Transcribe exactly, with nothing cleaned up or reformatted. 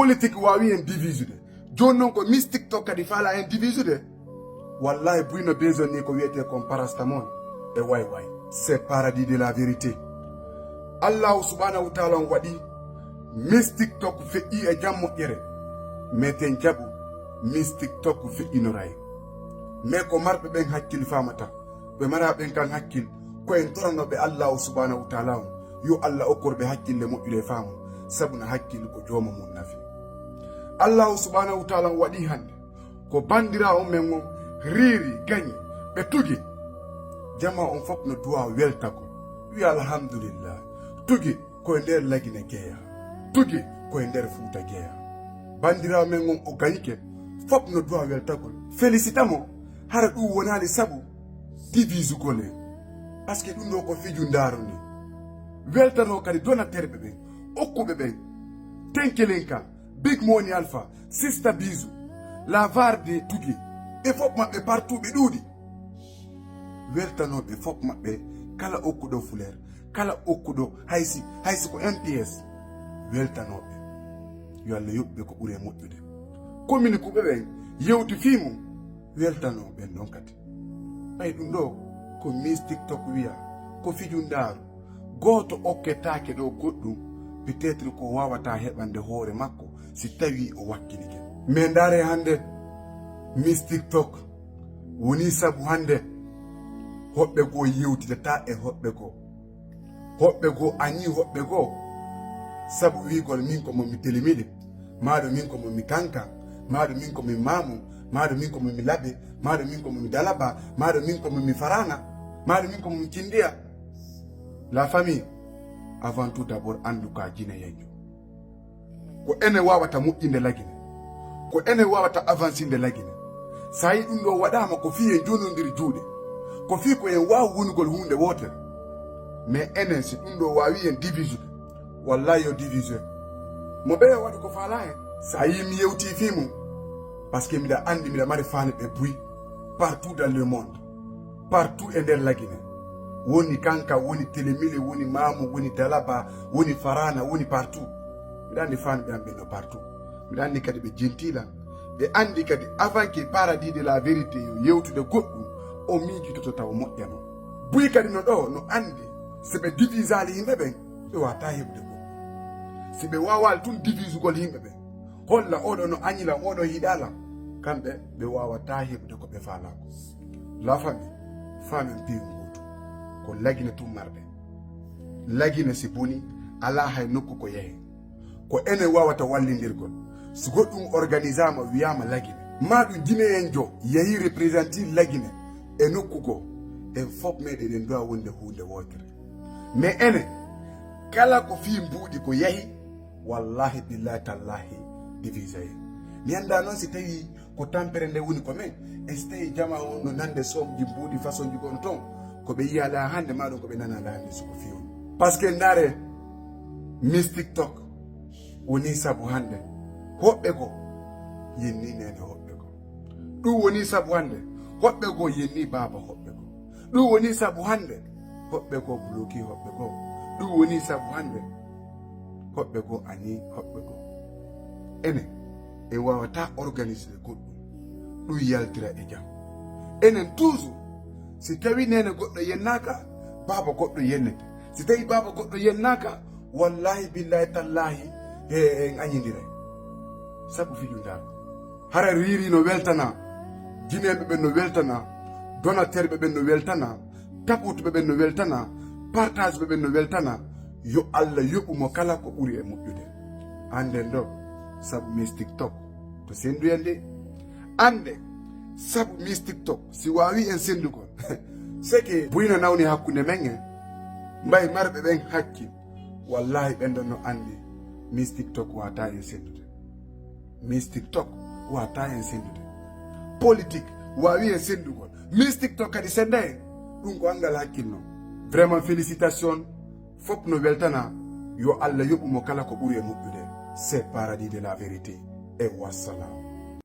Politique waawi en divisude. Jooni non ko Miss TikTok kadi faalaa en divisude. Wallahi, buy no besoin ni ko wi'etee kon paracétamol e way way. C'est paradis de la vérité. Allahu subhanahu wa taala on waɗi Miss TikTok feƴƴi e jam moƴƴere. Meten jaɓu Miss TikTok feƴƴinoray. Mais ko marɓe ɓen hakkil faamata. Ɓe maraa ɓen kan hakkil, ko en toranooɓe Allaahu subhaanahu wa taala on, yo Alla okkor ɓe hakkille moƴƴude e faamu, sabu na hakkil ko jooma mun nafi. Allaahu subhaanahu wa taala on waɗi hannde, ko banndiraawo men on riiri, gañi, ɓe tugi. Jamaa on fof no duwaa weltagol, wi'a alhamdulillah, tugi, ko e nder Lagine jeyaa. Tugi ko e nder Fuuta jeyaa. Banndiraawo men on o gañike, fof no duwaa weltagol. Felisita mo, hara ɗum wonaali sabu divisugol en. Parce que ɗum ɗoo ko fiju ndaaru ni. Weltanoo kadi donateerɓe ɓen, okkuɓe ɓen, Tenkelenka, Big Money Alpha, Sista Bizu, La Varde Tugi, ɓe fof maɓɓe partout ɓe ɗuuɗi. Weltanooɓe fof maɓɓe, kala okkuɗo fuleer, kala okkuɗo haysi, haysi ko M P S, weltanooɓe. Yo Alla yoɓ ɓe ko ɓuri e moƴƴude. Commune kuɓe ɓen yewti fii mum, weltanoo ɓen ɗon kadi. Ɓay ɗum ɗoo ko Miss TikTok wi'a, ko fiju ndaaru. Gooto okketaake ɗoo goɗɗum, peut-être ko waawataa heɓande hoore makko si tawii o wakkilike. Mais ndaaree hannde, Miss TikTok wonii sabu hannde hoɓɓe goo yewtidataa e hoɓɓe goo. Hoɓɓe goo añii hoɓɓe goo sabu wi'ugol min ko mo mi telimili, maa ɗo min ko mo mi kankan, maa ɗo min ko mi maamu, maa ɗo min ko mo mi laɓe, maa ɗo min ko mo mi dalaba, maa ɗo min ko mo mi farana, maa ɗo min ko mo mi cindiya. La famille, avant tout d'abord, anndu ka jine yenjo. Ko enen waawata moƴƴinde Lagine. Ko enen waawata avansinde Lagine. So a yii ɗum ɗoo waɗaama, ko fii en jonondiri juuɗe. Ko fii ko en waawi wonugol huunde wootere. Mais enen, si ɗum ɗoo waawi en divisude, wallahi yo divise en. Mo ɓeya waɗi ko faalaa en. So a yii mi yewtii fii mum, parce que miɗa anndi miɗa mari faanɓe buy partout dans le monde. Partout e nder Lagine. Woni Kanka, woni Telemile, woni Maamu, woni Dalaba, woni Farana, woni partout. Miɗa anndi faanɓe am ɓen no partout. Miɗa anndi kadi ɓe jentilan. Ɓe anndi kadi avant que Paradis de la Vérité yo yewtude goɗɗum, o miijitoto taw moƴƴano. Buy kadi no ɗoo, no anndi, si ɓe divisaali yimɓe ɓen, ɓe waawataa heɓude goɗɗum. Si ɓe waawaali tun divisugol yimɓe ɓen, holla oɗo no añi lan, oɗo yiɗaa lan. Kamɓe ɓe waawataa heɓude ko ɓe faalaa ko. La famille, faamen piiw ngootu. Ko Lagine tun marɓe. Lagine si boni, alaa hay nokku ko yahi. Ko enen waawata wallindirgol. Si goɗɗum organisaama wiyaama Lagine, maa ɗum Jine en jo yahi représentir Lagine e nokku goo, en fof meɗen eɗen duwa wonde huunde wootere. Mais enen, kala ko fii mbuuɗi ko yahi, wallahi billahi tallahi divise en. Mi anndaa noon si tawii ko tampere nde woni ko men, e si tawii jamaa on no nande soomji mbuuɗi façonji goɗɗo toon, ko ɓe yiyaali haa hannde, maa ɗum ko ɓe nanaali hannde so ko fii on. Parce que ndaare, Miss TikTok woni sabu hannde hoɓɓe goo yenni neene hoɓɓe goo. Ɗum woni sabu hannde hoɓɓe goo yenni baaba hoɓɓe goo. Ɗum woni sabu hannde hoɓɓe goo bloki hoɓɓe goo. Ɗum woni sabu hannde hoɓɓe goo añi hoɓɓe goo. Enen, en waawataa organiser goɗɗum, ɗum yaltira e jam. Enen toujours, si tawii neene goɗɗo yennaaka, baaba goɗɗo yennete. Si tawii baaba goɗɗo yennaaka, wallahi billahi tallahi, he en añindiray. Sabu fiju ndaaru. Hara riiri no weltanaa, jineeɓe ɓen no weltanaa, donateerɓe ɓen no weltanaa, taputuɓe ɓen no weltanaa, partageuɓe ɓen no weltanaa. Yo Alla yoɓu mo kala ko ɓuri e moƴƴude. Annden ɗoo, sabu Miss TikTok to senndu en de. Annden, sabu Miss TikTok, si waawii en senndugol, seke buy no nawni hakkunde men en, mbay marɓe ɓen hakkil. Wallahi, ɓen ɗon no anndi Miss TikTok waawataa en senndude. Miss TikTok waawataa en senndude. Politique waawii en senndugol. Miss TikTok kadi sennda en. Ɗum ko anngal hakkil non. Vraiment, félicitations. Fof no weltanaa. Yo Alla yoɓu mo kala ko ɓuri e moƴƴude. C'est Paradis de la Vérité. E wassalam.